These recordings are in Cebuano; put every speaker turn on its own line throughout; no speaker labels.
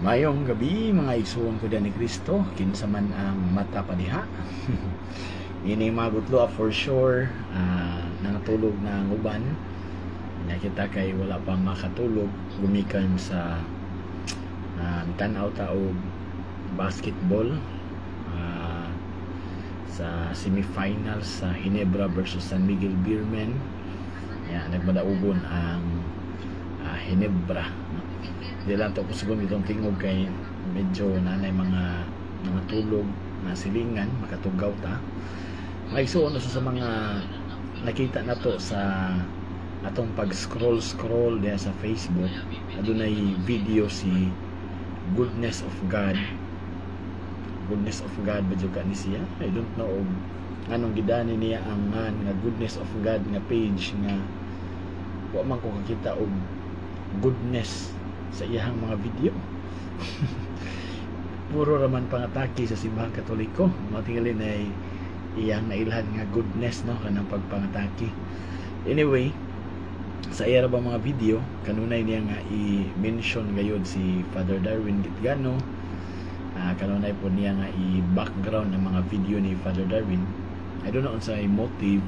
Maayong gabi, mga igsuon ko ni Kristo, kinsa man ang mata pa diha. Ini mga gutlo, for sure nangatulog na ang uban. Nakita kay wala pa makatulog gumikan sa tan-aw ta og basketball sa semifinals sa Ginebra versus San Miguel Beermen. Ya, nagmadaugon ang Ginebra. No? Di lang to kusgon itong tingog kay medyo nanay mga tulog na silingan, makatugaw ta. Mga igsuon, usa sa mga nakita na to sa atong pag scroll scroll diha sa Facebook, adunay video si Goodness of God. Goodness of God ba jud ka ni siya? I don't know og anong gidani niya ang ngan nga Goodness of God nga page, nga wa man ko kakita og goodness sa iyahang mga video. Puro raman pangatake sa Simbahang Katoliko. Matingali na iyang nailhan nga goodness, no, kanang pagpangatake. Anyway, sa iya ra ba mga video, kanunay niya nga i-mention gayud si Father Darwin Gitgano. Kanunay po niya nga i-background ang mga video ni Father Darwin. I don't know unsay motives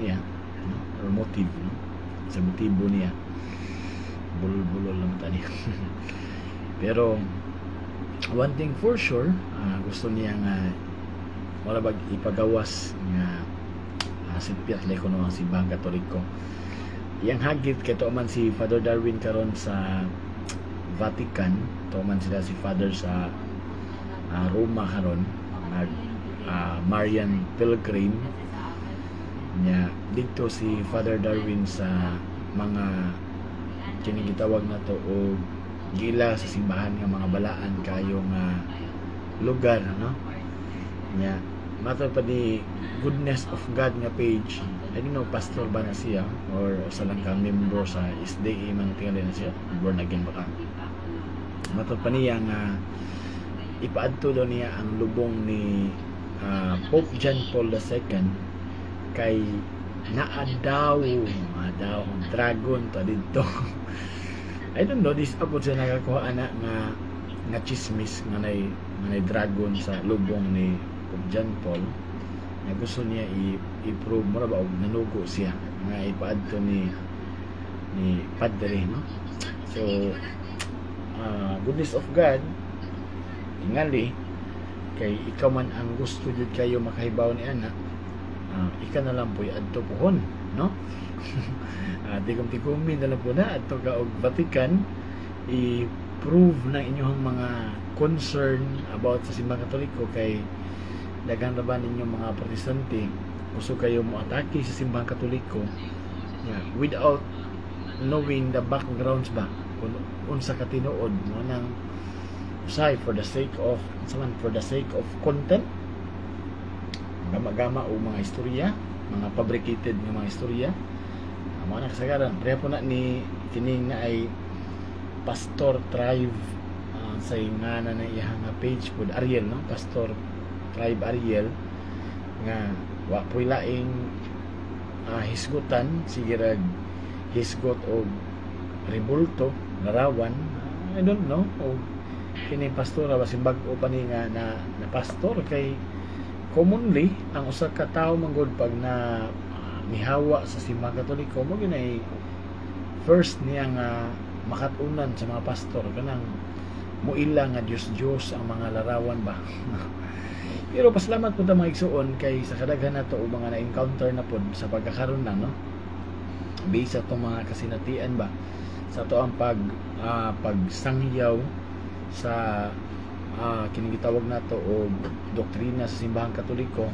niya, no? Or motive, no, sa motibo niya. Bulol-bulol lang ta niya. Pero one thing for sure, gusto niya nga wala bag ipagawas nga sitpiat lay kuno ang Simbahang Katoliko. Iyang hagit kay tuo man si Father Darwin karon sa Vatican, tuo man sila si Father sa Roma karon nag Marian Pilgrim niya. Didto si Father Darwin sa mga kining gitawag na to og gila sa simbahan nga mga balaan kayo nga lugar, no? Nya matod pa ni Goodness of God nga page, I don't know, pastor ba na siya or usa lang ka membro sa SDA man tingali na siya, born again ba ka. Matod pa niya nga ipaadto daw niya ang lubong ni Pope John Paul II kay naa daw daw dragon to didto. I don't know, this apod siya nakakuha ana nga nga chismis nga nay dragon sa lubong ni Pope John Paul, nga gusto niya i-prove mo ba og nanugo siya nga ipaadto ni padre, no? So goodness of God, tingali kay ikaw man ang gusto jud kayo makahibaw ni ana, ika na lang po adto puhon, no? Tigom-tigumin na lang po na adto ka og Vatican, i-prove na inyong mga concern about sa Simbahang Katoliko, kay daghan ra ba ninyong mga Protestante gusto kayo mo atake sa Simbahang Katoliko, yeah, without knowing the backgrounds ba kung unsa ka tinuod mo nang usay for the sake of unsa man, for the sake of content, gama-gama o mga istorya, mga fabricated nga mga istorya. Mo na kasagaran pareha po na ni kining na ay Pastor Tribe, sa ngana na iyang nga page pod, Ariel, no? Pastor Tribe Ariel, nga wa po'y laing hisgutan, sige rag hisgot og rebulto, larawan. I don't know og kini pastora basin bag-o pa ni nga na pastor, kay commonly ang usa ka tawo manggod pag na mihawa sa Simbahang Katoliko, mo ginay first niya nga makat-unan sa mga pastor, kanang muila nga Diyos Diyos ang mga larawan ba. Pero pasalamat po ta, mga igsuon, kay sa kadaghan nato o mga na-encounter na pod sa pagkakaroon na, no, based sa itong mga kasinatian ba sa ato ang pagsangyaw sa kining gitawag nato og doktrina sa Simbahang Katoliko,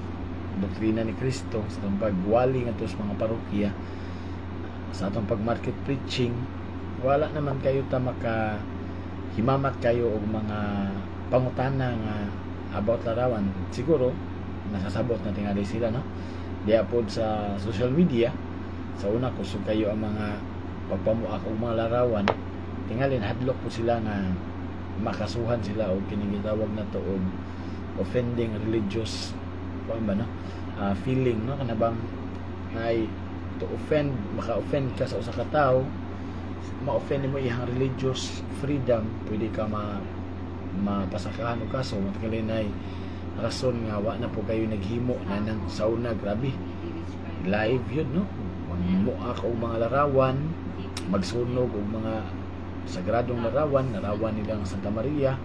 doktrina ni Kristo, sa atong pagwali ngadto sa mga parokya, sa atong pag-market preaching, wala naman kayo ta maka himamat kayo og mga pangutana nga about larawan. Siguro nasasabot na tingali sila, no, diya pod sa social media. Sa una, kusog kayo ang mga pagpamuak og mga larawan, tingali hadlok po sila nga makasuhan sila og kining gitawag na to og offending religious kuan ba, no, feeling, no, kana bang ay to offend, maka-offend ka sa usa ka tawo. ma-offend mo iyang religious freedom, pwede ka mapasakahan og kaso. Matagalin rason nga wa na po kayo naghimo na nang sauna. Grabe, live yun, no? Mangmuak og mga larawan, magsunog og mga sagradong larawan, larawan nilang Santa Maria,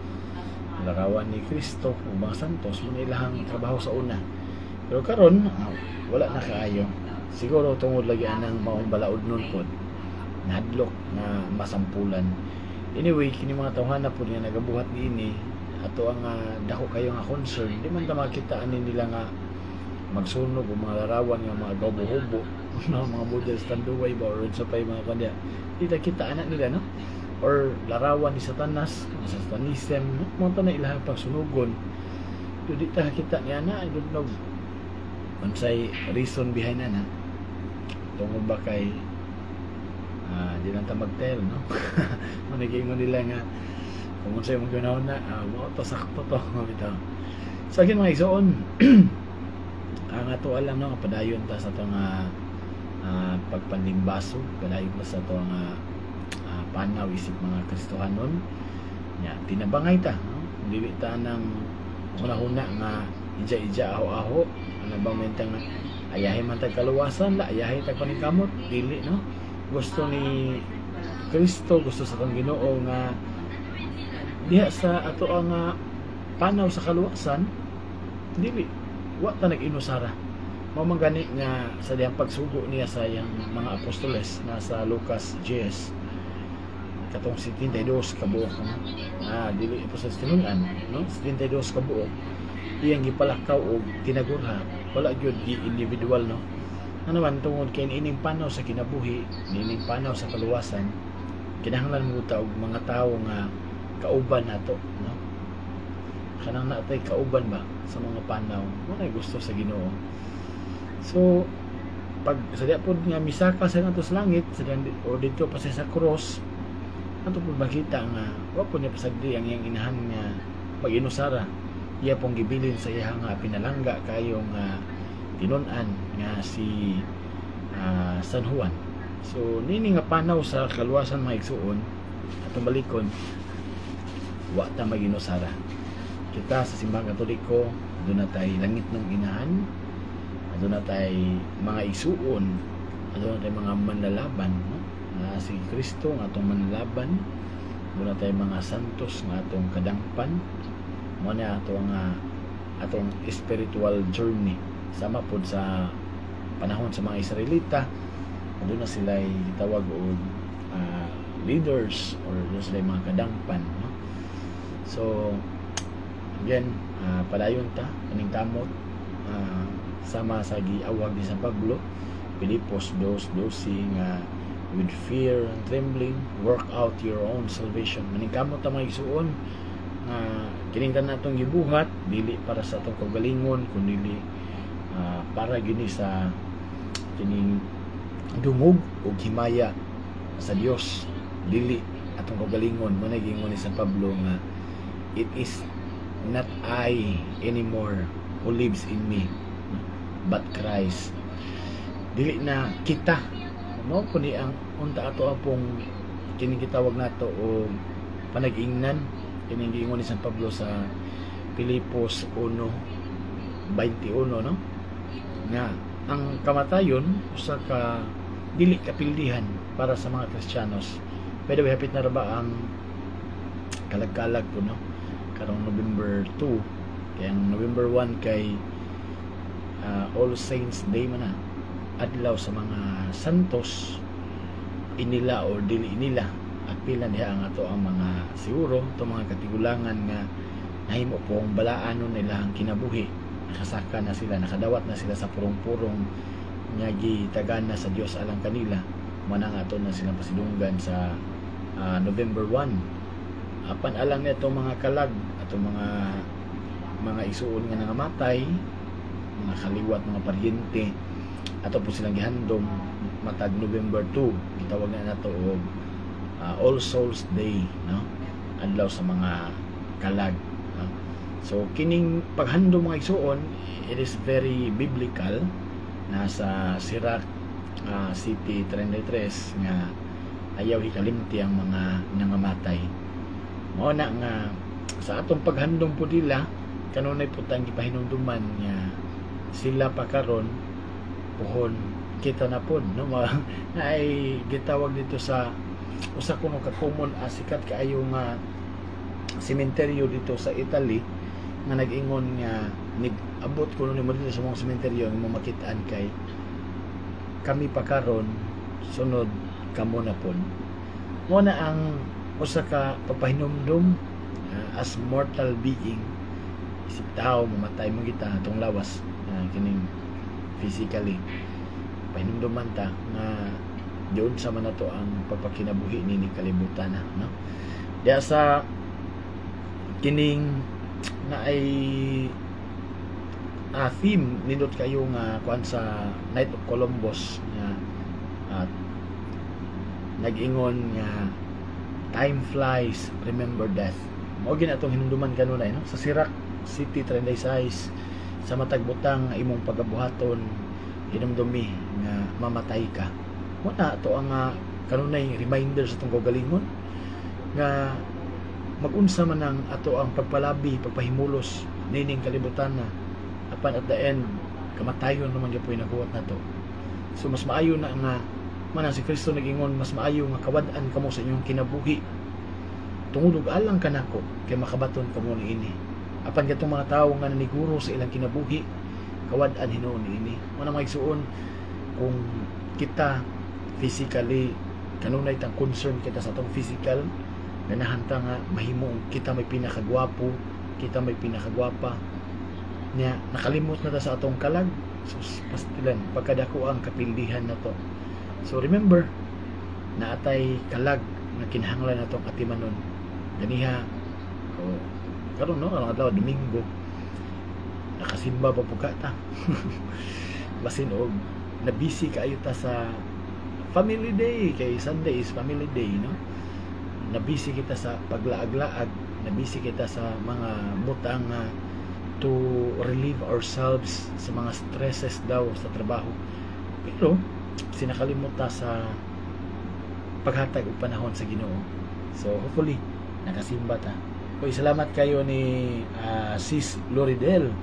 larawan ni Kristo ug mga santos. Mo ilahang trabaho sa una, pero karon wala na kaayo, siguro tungod lagi anang maong balaod nun pod, nahadlok nga masampulan. Anyway, kini mga tawhana pod nga nagabuhat niini, ato ang dako kayo nga concern. Di man ta makita ani nila nga magsunog og mga larawan nga mga gawbo-hubo, no, mga model Tanduay ba or sa pay mga kanya, di ta kita anak nila, no? Or larawan ni Satanas, sa Satanism, no? Mga tanan ilahang pagsunugon. So, di ta kita niya na. I don't know unsay reason behind ana, tungod ba kay di lang ta mag-tell, no? Managingon nila nga kung unsay mong ginahon na mao to, sakto to bitaw. So again, mga igsoon, ang ato alam, no, padayon ta sa atong pagpanlimbaso, padayon ta sa atong panaw isip mga Kristohanon nya. Tinabangay ta, no? Dili ta nang huna-huna nga ija-ija, aho-aho, ano bang menta nga ayahe man tag kaluwasan la, ayahe tag paningkamot. Dili, no? Gusto ni Kristo, gusto sa atong Ginoo nga diha sa ato ang panaw sa kaluwasan, dili wa ta nag-inusara. Mao man gani nga sa diyang pagsugo niya sa iyang mga apostoles na sa Lucas 10, katong 72 ka buok, no? Dili po sa tinun-an, no? 72 ka buok iyang gipalakaw og tinagurha, wala gyud gi individual, no? Ano man, tungod kay niining panaw sa kinabuhi, niining panaw sa kaluwasan, kinahanglan mo ta og mga tawo nga kauban nato, no? Kanang natay kauban ba sa mga panaw mo na gusto sa Ginoo. So pag sa diya pod nga misaka sa ngadto sa langit sa diyan, o dito pa sa cross, ato pod makita nga wa po niya pasagdi ang iyang inahan nga mag-inusara. Iya pong gibilin sa iyang nga pinalangga kayo nga tinun-an nga si San Juan. So nini nga panaw sa kaluwasan, mga igsuon, atong balikon, wa ta maginusara. Kita sa Simbahang Katoliko, doon na tay langit ng inahan, doon na tay mga igsuon, doon na tay mga manlalaban, no? Nga si Kristo nga atong manlalaban, doon na tay mga santos nga atong kadangpan. Mo na ato nga atong spiritual journey, sama pod sa panahon sa mga Israelita, doon na sila gitawag og leaders or doon sila mga kadangpan, no? So again, padayon ta kaning kamot, sama sa giawhag ni San Pablo, Filipos 2:12, nga "With fear and trembling, work out your own salvation." Maningkamot ta, mga igsuon, nga kining tanan atong gibuhat dili para sa atong kaugalingon kundi para gyud ni sa kining dungog ug himaya sa Dios, dili atong kaugalingon. Mo na giingon ni San Pablo nga "It is not I anymore who lives in me but Christ." Dili na kita mo kundi ang unta ato apong kining gitawag nato og panag-ingnan, kining giingon ni San Pablo sa Filipos 1:21, no, nga ang kamatayon usa ka dili kapildihan para sa mga Kristiyanos. By the way, hapit na ra ba ang kalag-kalag po, no? Karong November 2, kay ang November 1 kay All Saints Day man na, adlaw sa mga santos, inila or dili inila. At pila diha ang ato ang mga siguro itong mga katigulangan nga nahimo pong balaanon nila ang kinabuhi, nakasaka na sila, nakadawat na sila sa purong-purong nga gitagana sa Dios alang kanila. Manang ato na silang pasidunggan sa November 1. Apan alang nito mga kalag, atong mga isuon nga nangamatay, mga kaliwat, mga paryente, ato po silang gihandom matag November 2, gitawag na nato og All Souls Day, no? Adlaw sa mga kalag, no? So kining paghandom, mga igsuon, it is very biblical. Nasa Sirach City 33 nga Ayaw hikalimti ang mga nangamatay. Mao na nga sa atong paghandom po nila, kanunay po tang gipahinumduman nga sila pa karon, puhon kita na pod, no? Ay gitawag dito sa usa kuno ka common, sikat kaayo nga sementeryo dito sa Italy nga nag-ingon nga nag-abot kuno nimo dito sa mga sementeryo, ang imong makit-an kay "Kami pa karon, sunod kamo na pod." Mo na ang usa ka papahinumdum as mortal being, isip tao, mamatay mo kita atong lawas, kining physically. Pahinumduman ta nga diyon sa man nato ang pagpakinabuhi nini kalibutan na, no? Diya sa kining na ay theme, nindot kayo nga kuan sa Knight of Columbus nga nag-ingon nga "Time flies, remember death." Mao gyud atong hinumduman kanunay, no, sa Sirac City 36. Sa matag butang nga imong pagabuhaton, hinumdumi nga mamatay ka. Mo na ato ang kanunay reminder sa atong kaugalingon nga magunsa man ang ato ang pagpalabi, pagpahimulos nining kalibutan na, apan at the end, kamatayon naman gyud nakuwat nato. So mas maayo na nga man si Kristo nag-ingon, "Mas maayo nga kawad-an kamo sa inyong kinabuhi tungod ug alang kanako kay makabaton kamo niini." Apan katong mga tawo nga naniguro sa ilang kinabuhi, kawad-an hinuon niini. Mo na, mga igsuon, kung kita physically, kanunay tang concern kita sa atong physical, ganahan ta nga mahimo kita may pinakagwapo, kita may pinakagwapa niya, nakalimot na ta sa atong kalag. Sus, pastilan pagkadako ang kapildihan na to. So remember, naatay kalag nga kinahanglan natong atimanon ganiha o karon, no? Karong adlaw, Domingo, nakasimba pa pud ta? Basin og nabisi kaayo ta sa family day, kay Sunday is family day, no? Nabisi kita sa paglaag-laag, nabisi kita sa mga butang nga to relieve ourselves sa mga stresses daw sa trabaho, pero sinakalimot ta sa paghatag og panahon sa Ginoo. So hopefully nakasimba ta. Uy, salamat kayo ni Sis Loridel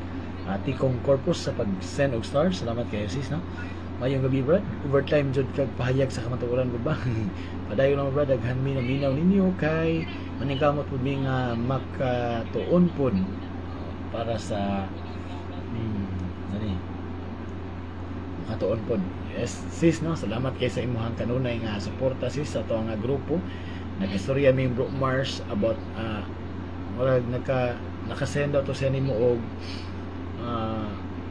Tikong Corpus sa pag-send og stars. Salamat kayo, sis, no? Mayong gabi, brad. Overtime jud kag pahayag sa kamatuoran ba? Padayon lang, brad, daghan mi naminaw ninyo kay maningkamot pud mi nga makatuon pud para sa ano makatuon pod. Yes, sis, no? Salamat kay sa imuhang kanunay nga suporta, sis, sa ato nga grupo. Nag-istorya mi Bro Mars about murag naka-send out to siya nimo og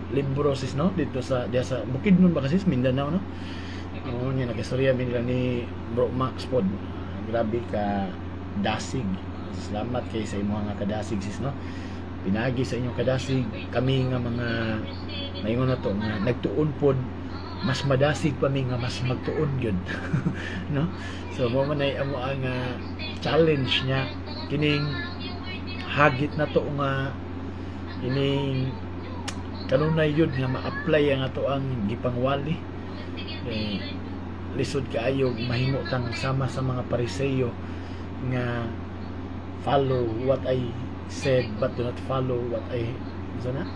libro, sis, no, dito sa diya sa Bukidnon ba kasi, Mindanao, no? Oo, niya nag-istorya mi nila ni Bro Max pod. Grabe ka dasig. Salamat kay sa imuhang nga kadasig, sis, no? Pinagi sa inyong kadasig, kami nga mga maingon na to nga nagtuon pod, mas madasig pa mi nga mas magtuon gyud, no? So mo man ay amo ang challenge niya, kining hagit na to nga kining kanunay yun nga ma-apply ang ato ang gipangwali. Eh, lisod kaayo mahimo tang sama sa mga Pariseyo nga "Follow what I said but do not follow what I," unsa na,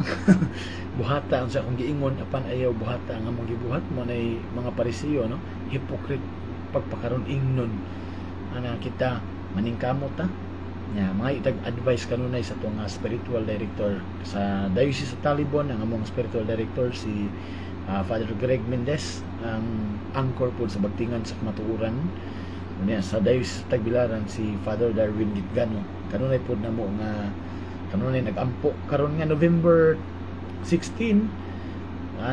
"Buhata ang sa akong giingon apan ayaw buhata ang among gibuhat." Mo nay mga Pariseyo, no? Hypocrite pagpakaron ingnon. Ana kita maningkamot ta nya mga itag advice kanunay sa atong spiritual director sa Diocese sa Talibon. Ang among spiritual director si Father Greg Mendez, ang anchor po sa Bagtingan sa Kamatuoran. Unya sa Diocese sa Tagbilaran si Father Darwin Gitgano. Kanunay pod namo nga kanunay nagampo karon nga November 16,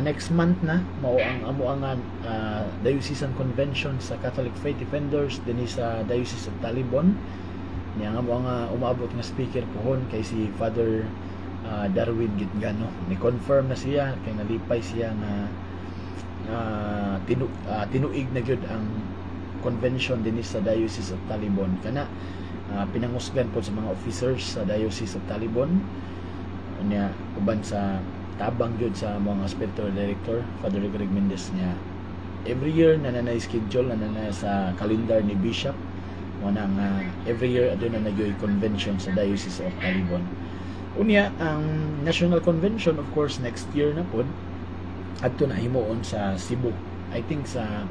next month na, mao ang amo ang diocesan convention sa Catholic Faith Defenders dinhi sa Diocese of Talibon. Niya nga mo ang umaabot nga speaker pohon kay si Father Darwin Gitgano. Ni confirm na siya kay nalipay siya nga tinuig na gyud ang convention dinhi sa Diocese of Talibon. Kana pinangusgan po sa mga officers sa Diocese of Talibon. Unya uban sa tabang gyud sa mga spiritual director, Father Greg Mendez niya. Every year na na schedule na na sa calendar ni Bishop mo na nga every year aduna na gyoy convention sa Diocese of Talibon. Unya ang National Convention, of course, next year na pod adto na himuon sa Cebu, I think sa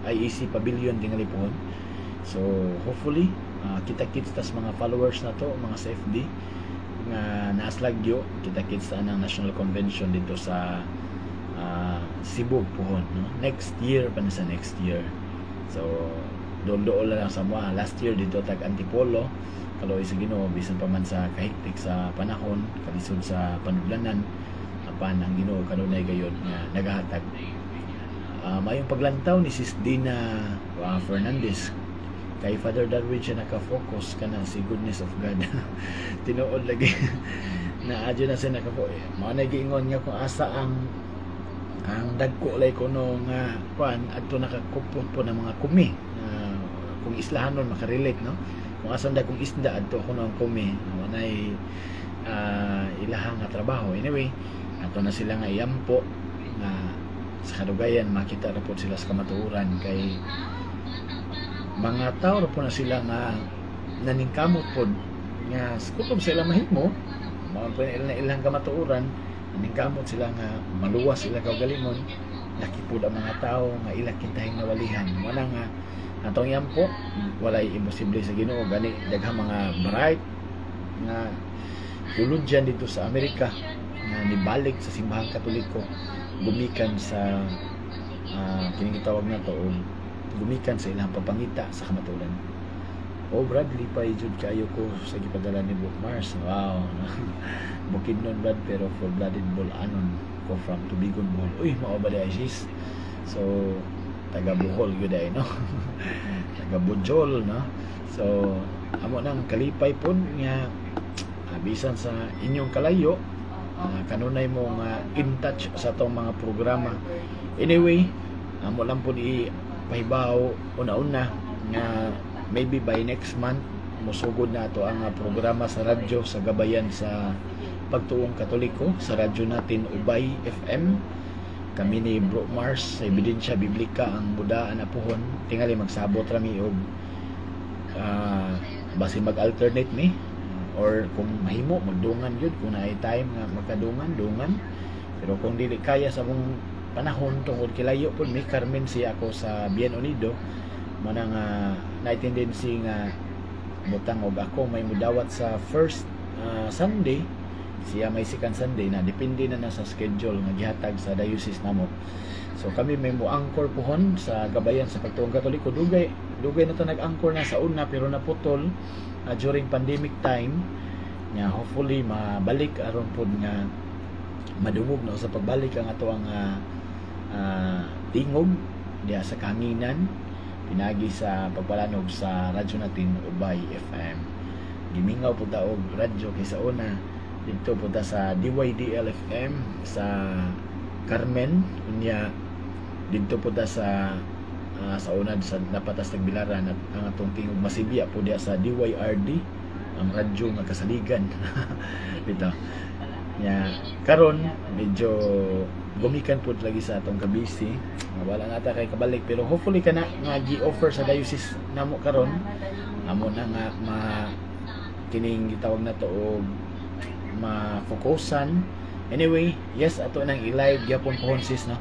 IEC Pavilion tingali pohon. So hopefully kita-kits tas mga followers na to, mga sa FB nga naas lagyo, kita-kits ta ang National Convention dito sa Cebu pohon, no? Next year pa na, sa next year. So dool-dool na lang sa mga last year dito tag Antipolo. Kaluoy sa Ginoo, bisan pa man sa kahiktik sa panahon, kalisod sa panudlanan, apan ang Ginoo kanunay gayon nga nagahatag. Mayong paglantaw ni Sis Dina Fernandez. Kay Father Darwin siya naka-focus kana si goodness of God. Tinuod lagi na adyo na siya naka mao na giingon nga kung asa ang dagko lay kuno nga kuan, adto nakakupot po ng mga kumi. Kung islahanon makarelate, no? Kung asa ang dagkong isda, adto kuno ang kumi. Mao nay ilahang nga trabaho. Anyway, ato na sila nga iampo nga sa kadugayan makita ra pod sila sa kamatuoran, kay mga tao ra po na sila nga naningkamot pod nga kutob sa ilang mahimo. Mao po na ilang kamatuoran, naningkamot sila nga maluwas sila kaugalingon. Laki pod ang mga tao nga ila kintahing nawalihan. Mo na nga atong iampo, walay imposible sa Ginoo. Gani daghang mga bright nga theologian dito sa Amerika nga nibalik sa Simbahang Katoliko gumikan sa kining gitawag na to og gumikan sa ilang pagpangita sa kamatuoran. Oh, Bradley pa jud kaayo ko sa gipadala ni Book Mars. Wow. Bukidnon, Brad, pero full blooded Bol-anon ko from Tubigon, Bohol. Uy, mao ba di sis? So taga Bohol gyud ay, no? Taga Bujol, no? So amo nang kalipay pod nga bisan sa inyong kalayo, kanunay mo nga in touch sa atong mga programa. Anyway, amo lang pod ipahibaw una-una nga maybe by next month musugod na ato ang programa sa radyo sa Gabayan sa Pagtuong Katoliko sa radyo natin Ubay FM. Kami ni Bro Mars sa Ebidensya Biblika ang budaan na puhon. Tingali magsabot rami og basi mag-alternate mi or kung mahimo magdungan gyud, kung naay time nga magkadungan, dungan. Pero kung dili kaya sa among panahon tungod kilayo pud mi, Carmen siya, ako sa Bien Unido, mana nga naay tendency nga butang og ako may mudawat sa first Sunday, siya may second Sunday na, depende na na sa schedule nga gihatag sa diocese namo. So kami may mo anchor pohon sa Gabayan sa Pagtuong Katoliko. Dugay dugay na to nag-anchor na sa una, pero naputol during pandemic time nga hopefully mabalik aron pod nga madungog na sa pagbalik ang ato ang tingog diha sa kahanginan pinagi sa pagpalanog sa radyo natin Ubay FM. Gimingaw po ta og radyo kay sa una didto po ta sa DYDL FM sa Carmen, unya didto po ta sa una sa napatas Tagbilaran, at ang atong tingog masibya po diha sa DYRD, ang radyo nga kasaligan dito nya. Karon medyo gumikan pud lagi sa atong kabisi, wala na ta kay kabalik, pero hopefully kana nga gi-offer sa diocese namo karon, amo na nga ma kining gitawag na to og ma-focusan. Anyway, yes, ato nang i-live gyapon pohon, sis, no?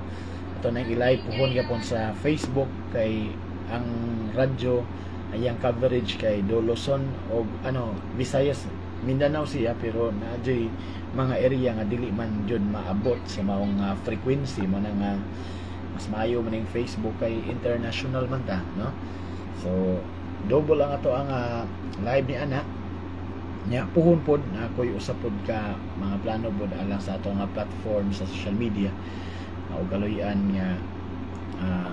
Ato nang i-live pohon gyapon sa Facebook kay ang radyo ay ang coverage kay Luzon og ano, Visayas, Mindanao siya, pero naa mga area nga dili man jud maabot sa maong frequency. Mo na nga mas maayo man ning Facebook kay international man ta, no? So double ang ato ang live ni ana nya. Puhon pod na ako'y usa pod ka mga plano pod alang sa ato nga platform sa social media o kaluyan nga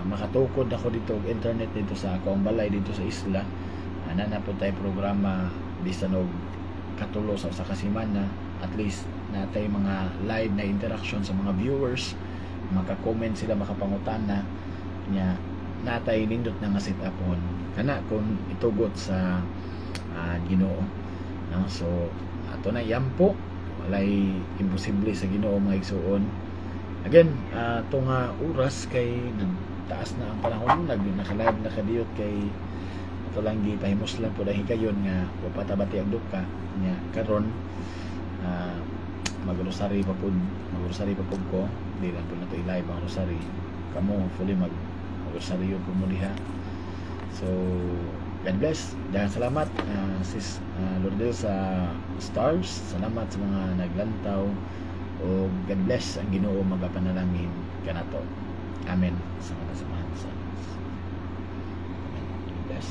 makatukod ako dito og internet dito sa akong balay dito sa isla. Ana na pod tay programa bisan og katulo sa usa ka semana, at least natay mga live na interaction sa mga viewers, maka-comment sila, makapangutana nya, natay nindot na nga set up on kana kung itugot sa Ginoo, no? So ato na yampo, walay imposible sa Ginoo, mga igsuon. Again, ato nga oras kay nag Taas na ang panahon, naka-live na kadiyot kay ato lang gipahimuslan po dahil higayon nga wa pa tabati ang duka nya. Karon magrosary pa pud, magrosary pa pud ko. Di lang pud nato i-live ang rosary. Kamo fully magrosaryo pud mo diha. So God bless. Daghang salamat, Sis Lourdel, sa stars. Salamat sa mga naglantaw o God bless. Ang Ginoo magapanalangin kanato. Amen. Sa mga samahan sa. Amen. God bless.